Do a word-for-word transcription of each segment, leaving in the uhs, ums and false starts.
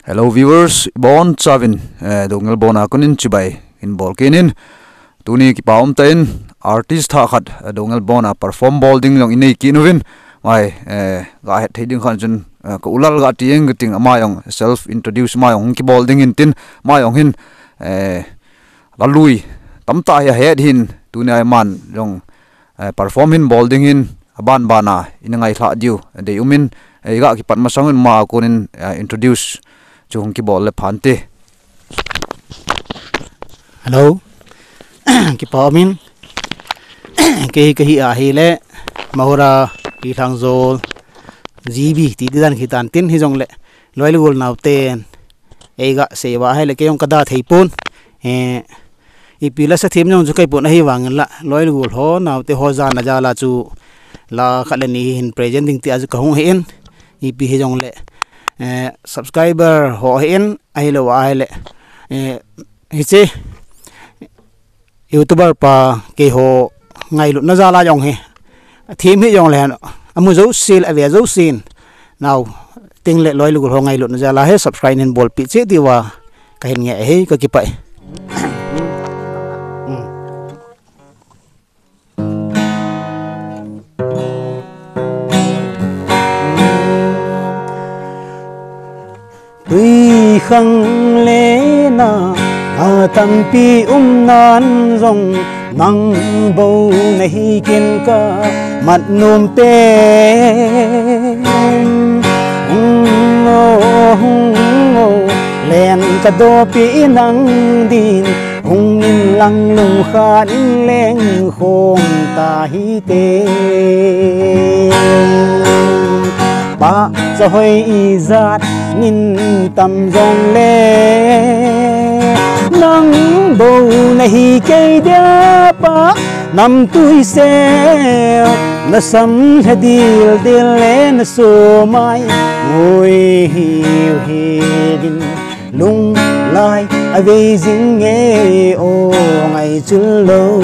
Hello viewers, ibon chauvin, eh, Dongel Bon a konin chibai in bol kit in. Tuni kipa um tah in artist thah khat, eh, Dongel Bon a perform bol ding jong inei kit uvin. Mai, eh, ga het thei ding khat chun, eh, ka u Lal ga ti ing kating, ama jong self introduce ama jong kibol ding in tin, ama jong hin, eh, la lui tamtah hi ahet hin, tuni a aman jong, eh, perform hin bol ding in, aban ban a ina ngaithlah diu dei um in, eh, ga kipat masang in ama a konin, eh, introduce chu hung kibol le phante. Hello. Kipa um in. Kei hi kahi ahile Mahura Kilhangjol G B ti di dan kitan tin, hijongle loi le gol naoten eiga seiva ahile kei jong kada thei pon. Eh, ipi la sa them jong chu kai pon, ahivangin la loi le gol ho naote ho jana jal a chu la khat le ni hin present ding ti a chu kahung ahin. Ipi hijongle, eh, subscriber ho ahin, ahilou ahile, eh, hiche YouTuber pa keiho ngailutna jal a jong hi, them hijongle amu jouse le ave jousen, naote le loi le gol ho ngailutna jal a hi subscribe hin bolpeh cheh diuva kahin ngai ahi, kakipah e. Twikhanglen a tampi um nan jong, nang bou nahi kin ka mat nom pen. Hung o, hung o, len ka dopeh nang din, hung in lang lungkhat in leng khom tahite. Pahcha hoi ijat ngin tam jongle, nang bou nahi kei dia pa, namtui sel, na samlha dildil le na somai ngoi hiu hiuvin, lunglai avei jing e o ngaichul lou.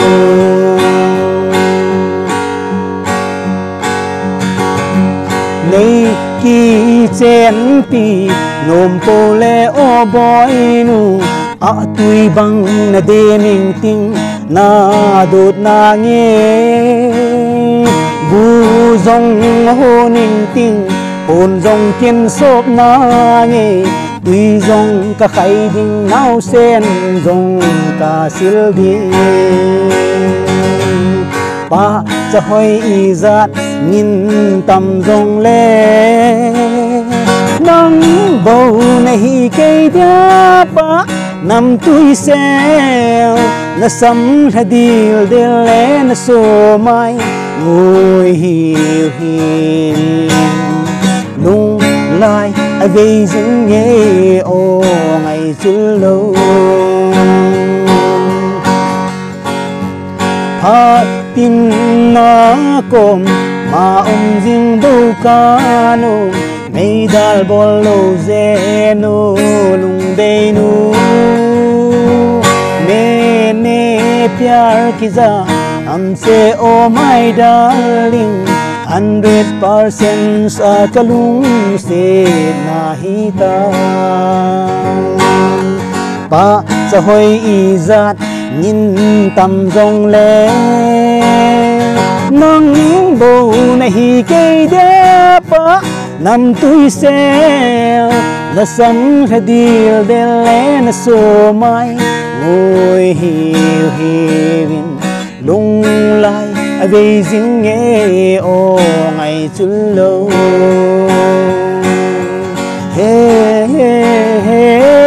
Nei kichenpi nom pou le o boinu, atui bang na dem ingting, na dot nange. Bu jong hon ingting, pon jong kin sop nange. Tui jong ka khai ding, naosen jong ka sil ding. Pahcha hoi ijat ngin tam jongle, nang bou nahi kei dia pa, namtui sel, na samlha dildil le na somai ngoi hiu hiuvin, lunglai avei jing e o ngaichul lou. Phat tin na kom ma um jing bou ka nom, meidal bol lou jeh nu, lungdei nu. Maine pyar kija hamse o my darling, hundred percent sa ka lungsetna hita. Pahcha hoi ijat ngin tam jongle, nang bou nahi kei dia pa, namtui sel, na samlha dildil le na somai ngoi hiu hiuvin, lunglai avei jing e o ngaichul lou. He, he, he,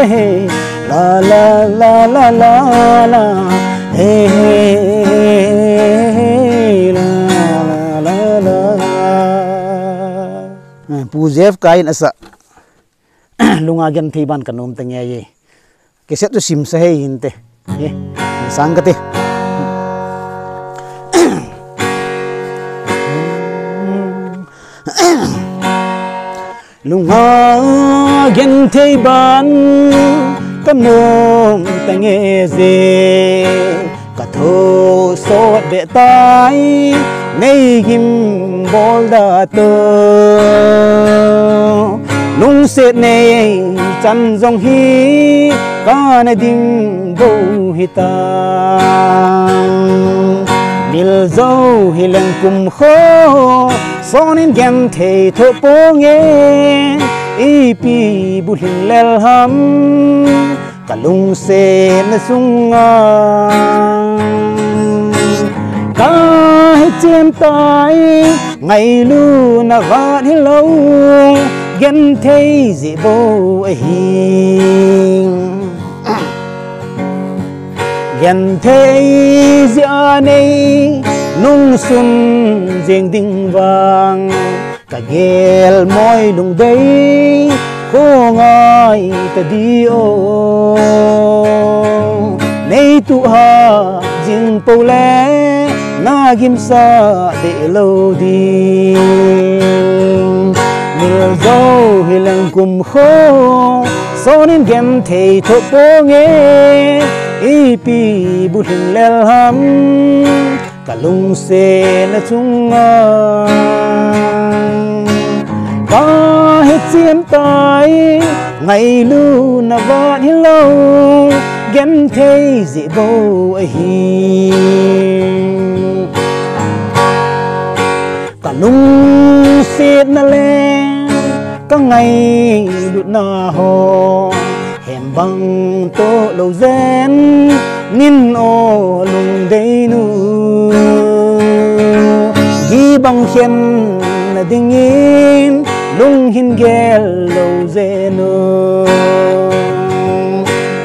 he. La, la, la, la, la, la. He, he, he, he, he. La, la, la, la. Pu Jeff Kai in asa. Lunga genthei ban ka nom tenge ye. Cassette chu simsa hei hinte. Ye, sang kate. Lunga genthei ban ka nom tenge je. Ka thou sot be tai, nei gim bol da to. Lungset nei chan jong hi kana ding bou hitam. Mil jou hi leng kum kho, sonin genthei thoh ponge, ipi bulhing lel ham. Ka lungsetna chunga ka hichem tai, ngailutna vat hilou, genthei jeh bou ahi. Genthei jeh a nei nungsun jeng ding vang, ka gel moi lungdei kho ngai tadi o. Nei tuh ha jing pou le na gimsah deh lou ding. Mil jou hi leng kum kho, sonin genthei thoh ponge, ipi bulhing lel ham. Ka lungsetna chunga ka hichem tai, ngailutna vat hilou, genthei jeh bou ahi. Ka lungsetna le ka ngailutna ho, hembang toh lou jen, nin o lungdeinu. Gibang khenna dingin lung hin gel lou jenu.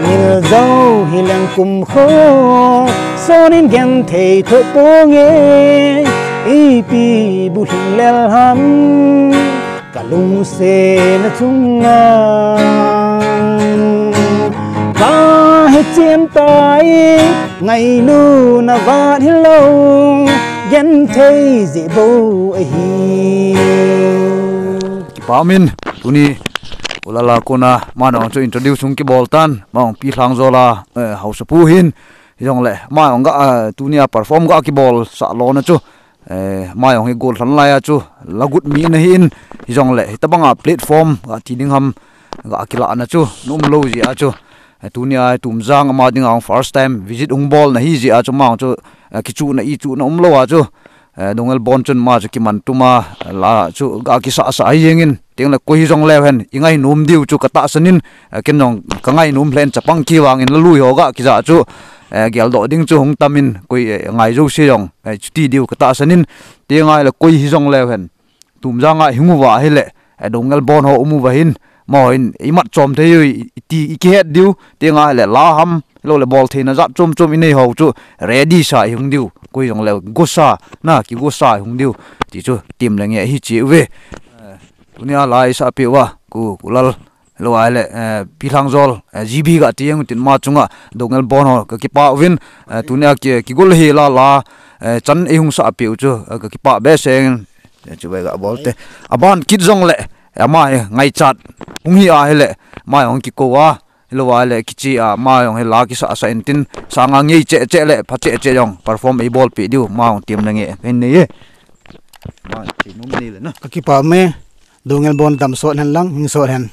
Mil jou hi leng kum kho, sonin genthei thoh ponge, ipi bulhing lel ham. Ka lungsetna chunga ka hichem tai, ngailutna vat hilou, genthei jeh bou ahi. Kipa umin, tuni U Lal a kona, amahon chu introduce hung kibol tan, amahon Pi Lhangjol a, eh, haosapu ahin, hijongle, amahon ga, eh, tunia perform ga kibolsah lona chu, eh, amahon hi gollhang laiya chu, la gut mi ana hin, hijongle, hitabanga platform, ga ti ding ham, ga kilahna chu, na um lou jeh a chu, eh, tunia Tumjang ama dinga first time visit hung bolna ahi jeh a chu, amahon chu, eh, kichuhna ichuhna um lou a chu, eh, Dongel Bon chun ama chu kiman tuma, eh, la chu ga kisahsah ahi jengin, tengle koi hijong leu hen, i ngainom diu chu ka tahsan in, eh, ken jong ka ngainom lheh in chapang kivangin la lui ho ga kija chu, eh, geldoh ding chu hung tamin, koi, eh, ngai jouse jong, eh, chuti diu ka tahsan in, tengle koi hijong leu hen. Tumjang a i hung uva ahile, eh, Dongel Bon ho um uva hin, amahon i mat chom thei u, i, i ti, i kihet diu, tengle la ham, hiloule bol theina jat chom chom i nei ho chu, ready sa i hung diu, koi jong leu, gosa, na, kigosa i hung diu, ti chu, tem le nge hiche uve. Eh, tunia la i sah peh uva, ku, Ku Lal, Hilou ahile, eh, Pi Lhangjol, eh, G B ga ti jeng utin ama chunga, Dongel Bon ho, ka kipah uvin, eh, tunia ki, kigol hi la la, eh, chan ei hung sah peh u chu, eh, ka kipah behseh in, eh, chu ve ga bol te. Aban kit jongle, eh, ama hi ngaichat, hung hi ahile, ama hung kikou a, hilou ahile, kiche a, ama jong hi la kisahsah intin, sanga ngei cheh cheh le, pha cheh cheh jong, perform ei bolpeh diu, ama jong tem le nge, hin nei e. Ama, che nom nei le na. Ka kipah ume, Dongel Bon damsot hen lang, hingsot hen.